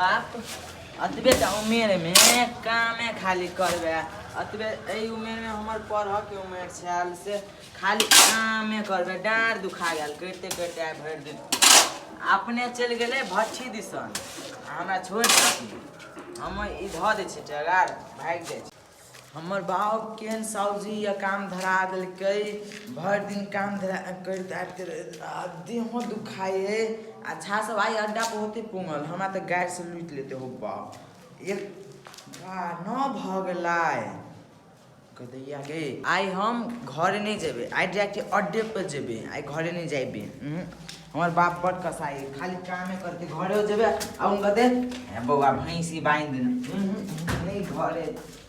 बाप अतबे टा उमेरमे कामे खाली करबै। अतबे एहि उमेरमे हमर पढ़ऽके उमेर छल, से खाली कामे करबै। डाँड़ दुखा गेल करिते करिते। आइ भरि दिन अपने चलि गेलै भट्ठी दिसन आ हमरा छोड़ि देलकै। हम ई धऽ दै छियै टगार, भागि जाइ छै। हमर बाप केहन साउजी यऽ, काम धरा देलकै। भरि दिन काम धरा करिते आबिते आ देहो दुखाइ हइ। अच्छा सब आइ अड्डा पर होतै पुंगल, हमरा तऽ गाड़िसँ लूटि लेतै। हो बाप, एक बा नौ भऽ गेलै। कदैया गे, आइ हम घरे नहि जेबै, आइ डायरेक्ट अड्डे पर जेबै। आइ घरे नहि जाइबे। हमर बाप बड़ कसाई है, खाली कामे करते। घरे जेबै आ हुनका दे बौआ भैंसी बान्हि देने। नहि घरे,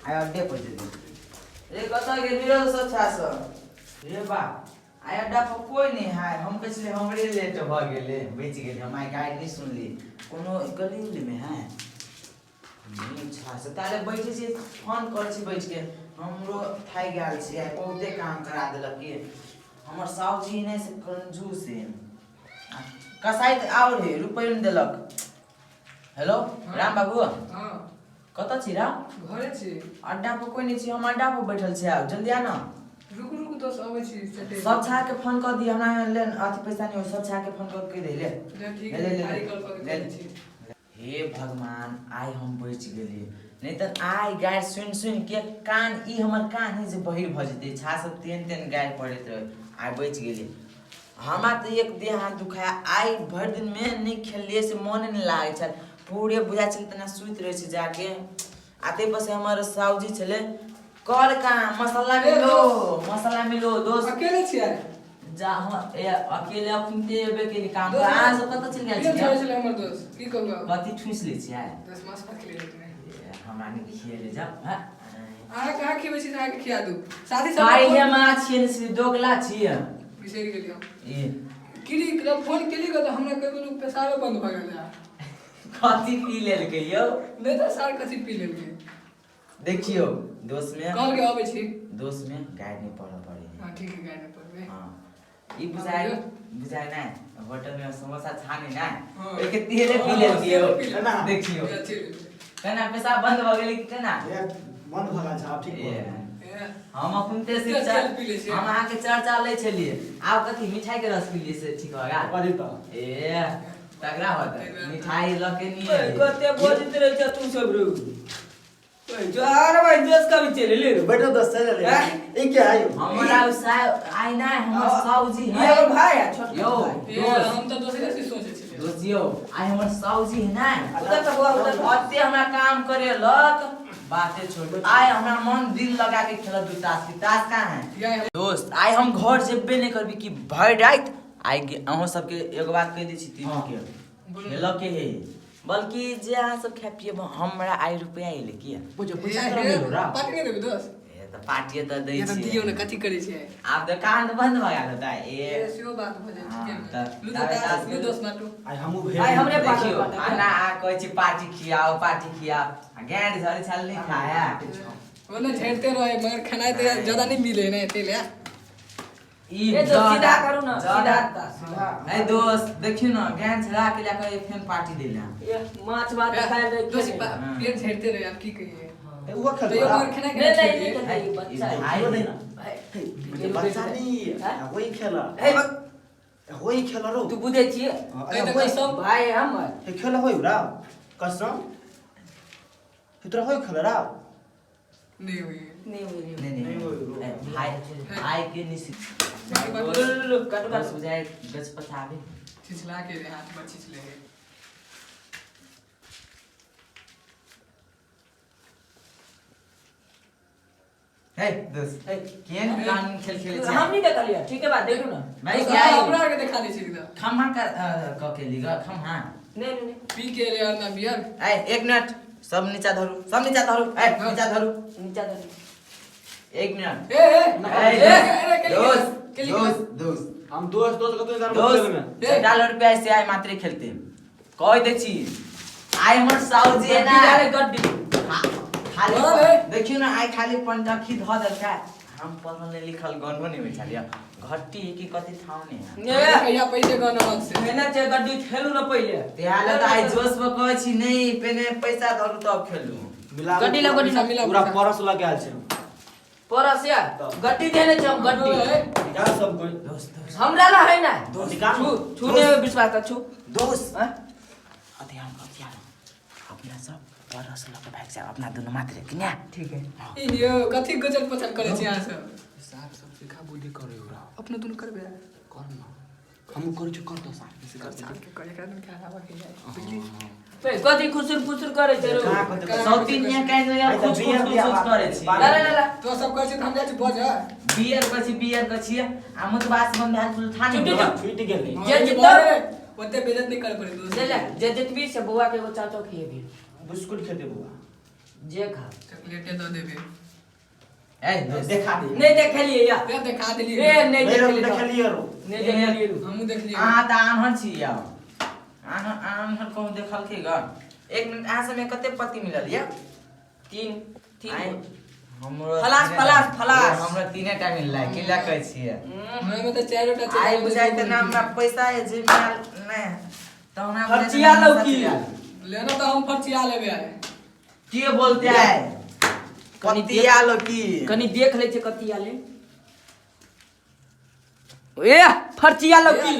आइ अड्डे पर जेबै। रे कतऽ गेली रे सच्छा सब? रे बा, आइ अड्डा पर कोई नहि है। हम कहै छलियै हमरे लेट भऽ गेलै, बचि गेलै हम। आइ गाड़ी नहि सुनली। कोनो गली उलीमे है नहि? अच्छा से ताले बैठे छी, फोन करै छी बैठ के। हमरो थाकि गेल छी, आइ बहुते काम करा देलक की हमर साउजी नहि से कंजूस है, कसाई तऽ आओर है, रुपैआ नहि देलक। हेलो राम बाबू। हाँ। कतऽ छी राम? घरे छी। अड्डा पर कोई नहीं छी, हम अड्डा पर बैठल छी, आउ जल्दी आ न। रुकू रुकू दोस्त, अबै छी चटे। सब छा के फोन कऽ दिअ, हमरा ले अथी पैसा नहीं हो। सब छा के फोन कऽ के दे ले। ले, ठीक ले, ले, ले, है, कॉल कऽ के ले, चलै छी। हे भगवान, आइ हम बचि गेलियै, नहि तऽ आइ गारि सुनि सुनि के कान ई हमर कान है जे बहिर भऽ जेतै। छा सब तेहन तेहन गारि पड़ैत रहै। आइ बचि गेलियै। हमरा तऽ एक देह हाथ दुखाय। आइ भरि दिनमे नहि खेललियै से मोने नहि लागै छल। पूरे बुझाइ छलै तेना सुति रहै छै जाके। आ ताहिपर से हमर साउजी छलै कर काम, मसाला मिलो, मसाला मिलो दोस्त। अकेले छियै? जा हम ए अकेले अखनते एबे केली काम पर। दोस्त, अहाँ सब कतऽ चलि गेल गेल छियै? छलै हमर दोस्त, की कहू आब। कथी ठूसि लै छियै? दोस्त माछ भात खेले रहै। ए, हमरा नहि खिएले जाउ हँ। अहाँ कहाँ खिबै छी? अहाँके खिया दू साथी सब। काल्हि हम अहाँ छियै ने से दोगला छियै। बिसरि गेलियै हम। ई किरी फोन केली तऽ हमरा कहि गेलू पेशाबे बंद भऽ गेल है। कथी पी लेलकै यौ? नहि तऽ सार कथी पी लेलकै। देखियौ दोस्त में कहल के अबै छी। दोस्त में गाइड नहीं पढ़ऽ पड़े। हाँ ठीक है, गाइड पढ़बै। हाँ ई बुझाइ बुझाइ नहि, होटल में समोसा छाने नहि। हाँ। ओहिके तेले पी लेलकै यौ। केना? देखियौ केना पेशाब बंद भऽ गेलै कि केना। ए, बंद भऽ गेल छै, आब ठीक भऽ गेल। ए, हम अखनते से तेल पी लै छियै। हम अहाँके चर्चा लै छलियै। आब कथी मिठाई के रस पी लियै से ठीक भऽ गेल। करी तऽ ए तगड़ा होतै मिठाई लऽ के नहीं एलै। कते बजैत रहै छ तू सब रू? जोहार भाई, दोस्त कभी चले ले रू। बैठो दोस्त, चल ले। हैं? ई के है यौ? हमरा उ आइ नहि हमर साउजी ये है हमर भाई है, छोटका यौ। भाई। ए, दोस्त हम तऽ दोसरे से सोचै छलियै। दोस्त यौ, आइ हमर साउजी है ने उधर तऽ बौआ, उधर तऽ। अते हमरा काम करेलक, बाते छोड़। आइ हमरा मन दिल लगा के खेलत दू ताश की ताश कहाँ है। या दोस्त आइ हम घर जेबे नहि करबी कि भरि राति आइ अहूँ सबके एगो बात कहि दै छी तीनू के। बोलू। खेलऽ के है, बल्कि जे अहाँ सब खाय पियब। हमरा आइ रुपया एलै किया? बुझो पैसा तोरा मिलो रा। पार्टी नहि देबै दोस्त? ए तऽ पार्टी तऽ दै ये तऽ छियै। दियौ ने, कथी करै छियै? आब दोकान तऽ बंद भऽ गेल होतै। ए ए, सेहो बात भऽ जाइ छै। हाँ, किया तऽ लू ताबे तऽ ताश लू दोस्त बाटू। आइ हमहूँ भेल। आइ हमरे पास देखियौ बाटे। आना आ कहै छी पार्टी खियाओ पार्टी खियाओ आ गाँड झरै छल नहि खाया। ओ ने झेलते रहे मगर खेनाइ तऽ ज्यादा नहि मिले ने एते ले। ई ए दोस्त, सीधा करू ना, सीधा। सीधा। ए दोस्त देखियौ ने गाँड झरा के लए कऽ फेन पार्टी देला। ये माछ भात खाइ रहे। दोस्त हाँ। पेट झेलते रहे, आब की कहिए। ए, उहो खेल। तैयो मगर खेनाइ नहीं केना नहीं छोड़िए? नहीं, नहीं, बच्चा है। भाई खेलो नहीं ना। भाई, ए, बच्चा नहीं। हैं? वही खेल। ए, वही खेल रो। तू बुझै छियै? हाँ, तै तऽ वही कसम। भाई हमर। ए, खेल होई रा कसम ए, तोरा होई खेल रा। नहि होइए। नहीं हुई। नहीं नहीं नहीं, वो- ए, भाई भाई के निश्चित बाकी बात- लो, लो, लो, काटू, बस काटू। बुझाय गच पछाबे। छिछला के रे हाथ पर छिछले है। हे दोस्त केहन कानून खेल खेले छै? हम नहीं देखलियै, ठीक है बात, देखू ना। भाई दोस्त, क्या अहाँ हमरा आरके देखा दै छी एकदम। खम्हा कर क के लिग खम्हा। नहीं नहीं नहीं। पी के एलै और ना बियर। ए एक मिनट, सब नीचा धरू, सब नीचा धरू, ए नीचा धरू। नीचा धरू। एक मिनट। ए ए ए, ए, ए, ए, दोस्त केली- दोस्त दोस्त हम दोस्त दोस्त कतौ इधर दोस्त खेल में। ए। डॉलर रुपया से आइ मात्रे खेलते कह दै छी। आइ हमर साउजी है ना गड्डी रे, गड्डी। खाली बोल रे। देखियौ ने आइ खाली पंडखी धऽ देलकै। हम पढ़ल नहीं लिखल गणबो नहीं होइ छलियै घट्टी की कथी ठाउँ नहीं है। ए, कहिया पैसे गनब से एना छै गड्डी खेलू न पहिले। त्याले त आइ जोश में कहै छी नहीं पहिने पैसा धरू तब खेलू। मिला गड्डी ला गड्डी ला। मिला पूरा पैसा। परस लग गेल छै। परस या गड्डी देने छै हम गड्डी। निकाल सब कोई। दोस्त दोस्त हमरा ला है ना। निकाल। छू छू ने विश्वास त छू। दोस्त हाँ? अति हम कथी आलो अपना सब परस लऽ के भागि जायब अपना दुनू मात्रे कि ना। ठीक है। ई यौ कथी गजल पचल करै छी अहाँ सब? सार सब सिखा बुद्धि करे हो रहा। अपना दुनू करबे। कर ना हम करै छी कर दो सार के सिखा साल के करे एकरा दुनू के हराबा के जाय बुझली। पे कथी खुसुर फुसुर करे छै रो? कहाँ कथी- सौतीन यहाँ काहे दुनिया आइ तऽ खुच बियर खुच बियर खुच करे छी। ला ला ला ला। तो सब कहै छी त हम जाइ छी बज। बियर कछि बियर कछि आ मुतबास बंद भेल छल थाने चुप, चुप, छूटि गेलै। जे जितब ओते बेइज्जत नहीं करे पड़े दोस्त। ले ले जे जितबी से बौआ के एगो चाचो खिएबी। बिस्कुट खेते बौआ। जे खा। चॉकलेटे दऽ देबे। ए दोस्त देखा दे। नहीं देखलिए या। ते देखा देलियै। ए नहीं नहीं रो, देखलिए। देखलिए रो। नहीं देखलिए रो। हमहूँ देखलियै। अहाँ तऽ आन्हर छी यौ। आन्हर आन्हर कहूँ देखलकै ग। एक मिनट अहाँ सबमे कते पत्ती मिलल यौ? तीन तीन। आइ हमरो फलास, फलास, फलास। हमरो तीने टा मिललै की लए कहै छियै? हमरा मे तऽ चारि टा आइ बुझाइ तऽ ना हमरा पैसा ये जे मिलल नहि तऽ हमरा बुझाइ तऽ फर्चिया ना लौ की? लेना तऽ हम फर्चिया लेबे आइ। के बोलते आइ? कनी पतिया लो की? कनी देख लै छै कथी आले। ए फर्चिया लौ की?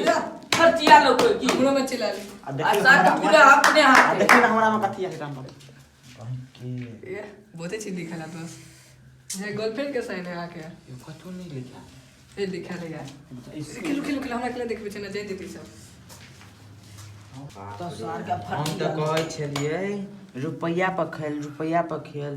फर्चिया लौ की? हमरो मे चिल्ला ले। आ आ देखियौ साथ हमरा- पूरा अपने आ हाथ। देखियौ ने हमरा में कथी है काम पर। ए बहुते चीज लिखल है दोस्त। जे गर्लफ्रेंड के साइन है आके। यो कथो नहीं लिखा। ए लिखल है यार। खेलू खेलू खेलू हमरा के देखबै छै ना जाइन जेतै सब। तो सार के हम फर्चिया। तऽ कहै छलियै रुपैआ पर खेल रुपैआ पर खेल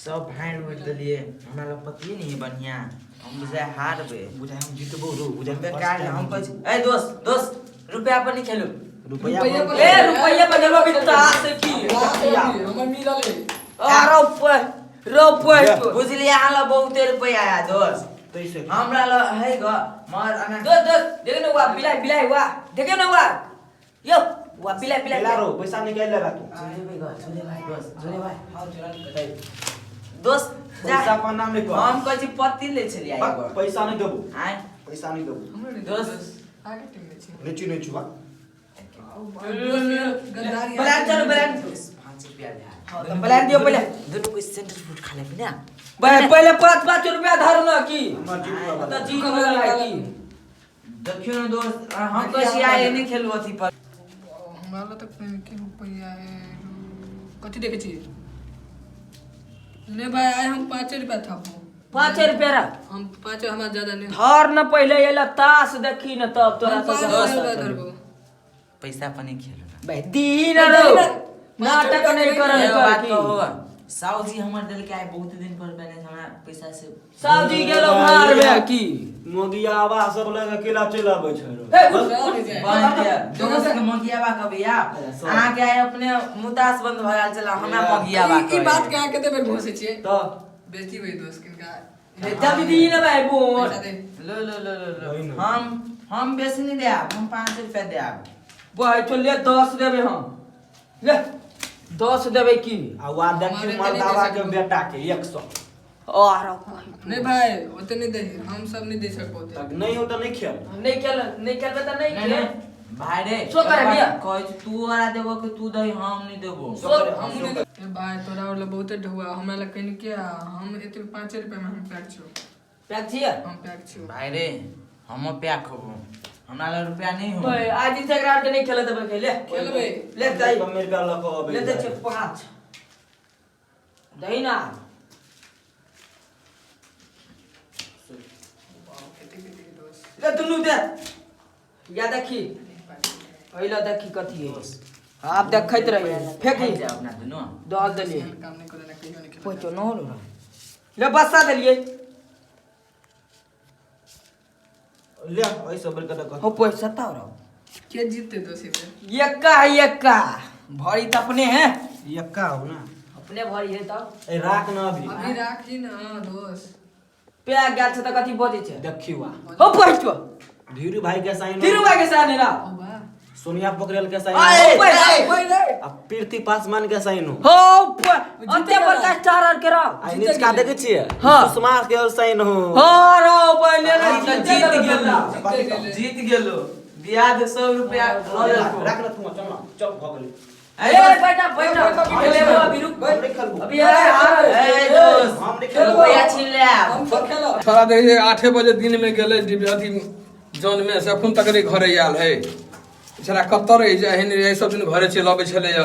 सब भाँड़ि उड़ि देलियै हमरा लग पतिये नहि है बढ़िआँ हम बुझाइ हारबै। बुझाइ हम जीतबो रो बुझाइ बेकार हम कहै छी ए दोस्त दोस्त रुपैआ पर नहीं खेलू। रुपैआ रुपैआ पर पर- ए रुपैया पर गेलो अभी तास की। हमर मिलल है। आ रोपै रोपै। बुझलियै अहाँ लग बहुते रुपैआ है दोस्त। तैसे हमरा लग है ग मगर अना दोस्त दोस्त देखो ना हुआ बिलाई बिलाई हुआ देखो ना हुआ यो हुआ बिलाई बिलाई। मिला रो पैसा निकाल लेगा तू। झोले भाई ग झोले भाई दोस्त झोले भाई दोस्त जा। पैसा पर नाम नहीं कह। हम कहै छी पत्ती लै छलियै एगो। पैसा नहीं देबो। आँय पैसा नहीं देबो। हमरो नहीं दोस्त। आगे टीम में छी। नेचु नेचु बा। गद्दारी। प्लान चलो प्लान। 5 रुपया दे। हाँ, तो प्लान दियो पहले। दुनू कोई सेंटर फूड खा लेबी ना। पहले पहले 5 5 रुपया धर ना की। हमर जीत वाला। तो जीत वाला है की। देखियौ ने दोस्त हम कहै छी आइ नहि खेलू अथी पर। हमरा लग तऽ के रुपैआ है कथी देखै छी? नहीं भाई आइ हम 5 रुपया थपो। 5 रुपया रख। हम 5 हमरा ज्यादा नहीं। धर न पहले एला तास देखी न तब तोरा हम सब 5 रुपया धरबो। पैसा पर नहीं खेलू ना। बे दीन रो नाटक नहीं करल एगो कर बात की। कहू साउजी हमर देलकै आइ बहुत दिन पर पहले हमरा पैसा से। साउजी गेलो भार में की। मोगियाबा सब लग अकेला चलि आबै छै रो। ए उठ उठ। बंद के दोस्त के मगियाबा कभी आप अहाँ के आइ अपने मुतास बंद भऽ गेल छल हमरा मगियाबा ई बात के अहाँ कते बेर घोसै छियै? तऽ बेइज्जती होइ दोस्त किनका। जल्दी दीन भाई बोल। पैसा दे। लो लो लो लो वही लो ने। हम बेसी नहीं देब हम 5 रुपया देब। बैठो ले 10 देबे हम। ले 10 देबे की। आ वा देखी हमारे मर्दावा तनी के दे बेटा के 100। और नहीं भाई ओते नहीं दे हम सब नहीं दे सकबो ओते। तक नहीं हो तऽ नहीं खेल। नहीं खेल नहीं खेलबे त नहीं नहीं खेल। नहीं भाई रे सो करे भैया। कहै छी तू वाला देबो कि तू दही हम नहीं देबो। सो हम नहीं दे। ए भाई तोरा और बहुते ढुआ हमरा लग कनि के हम एते 5 रुपया में हम पैक छौ। पैक छियै? हम पैक छौ। भाई रे हम पैक होबो हमरा लग रुपया नहीं हो। ओए आज इंस्टाग्राम के नहीं खेले देबे ले। खेलबे। ले दही। कम रुपया लऽ कऽ अबै ले दे छै 5 दही ना। कते ले दुनू दे। या देखी पहले देखी कथी है। आप देखैत रहिए फेंकी जाओ अपना दुनू। डाल देलिए। काम नहीं करे ना कहियो नहीं खेले। पहुंचो न रो ले बसा देलिए। ले ऐसे बड़का तऽ हो पैसा ता रहो। के जीतते दोस्त एबे? एक्का है एक्का भरी त अपने है। एक्का हो ना। अपने भरी है तब। ए राख न अभी। अभी राखी ना दोस्त। पे गेल छै त कथी बजै छै? देखी वा हो पहुंचो धीरू भाई के साइन। धीरू भाई के साइन ना। ओ बा सोनिया पोखरेल के साइन आए, हो। आ पृथ्वी पासवान के साइन हो। हो, अते बड़का स्टार के रह। आ निचका देखै छियै? हाँ। सुषमा के साइन हो। हाँ रहो पहले ना। जीत गेलो, जीत गेलो, दिया दे 100 रुपया लऽ लेलको। राख ले तू, चल ना, चल भऽ गेलै। ए बैठा बैठा, खेलेबो अभी, रुक। हम नहि खेलबो। अभी ए ए दोस्त, हम नहि खेलबो। रुपया छीन ले आब। हम सब खेलब। सारा देखै 8 बजे दिन में गेलै अथी जौन में से अखन तक नहि घरे आयल है। छला कतऽ रहै छै एहन रहै, सब दिन घरे चलि अबै छलैया।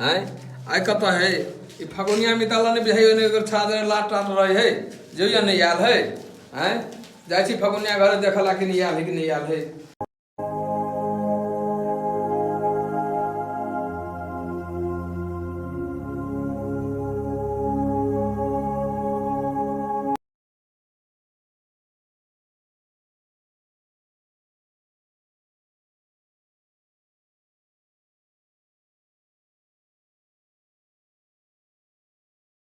आँय आइ कतऽ है ई फगुनिया मिताला नहि बुझाइयो नहि, ओकर छादर लाट टाट रहै है जइयो नहि आयल है। आँय जाइ छी फगुनिया घरे देखला कि नहि आयल है कि नहि आयल है।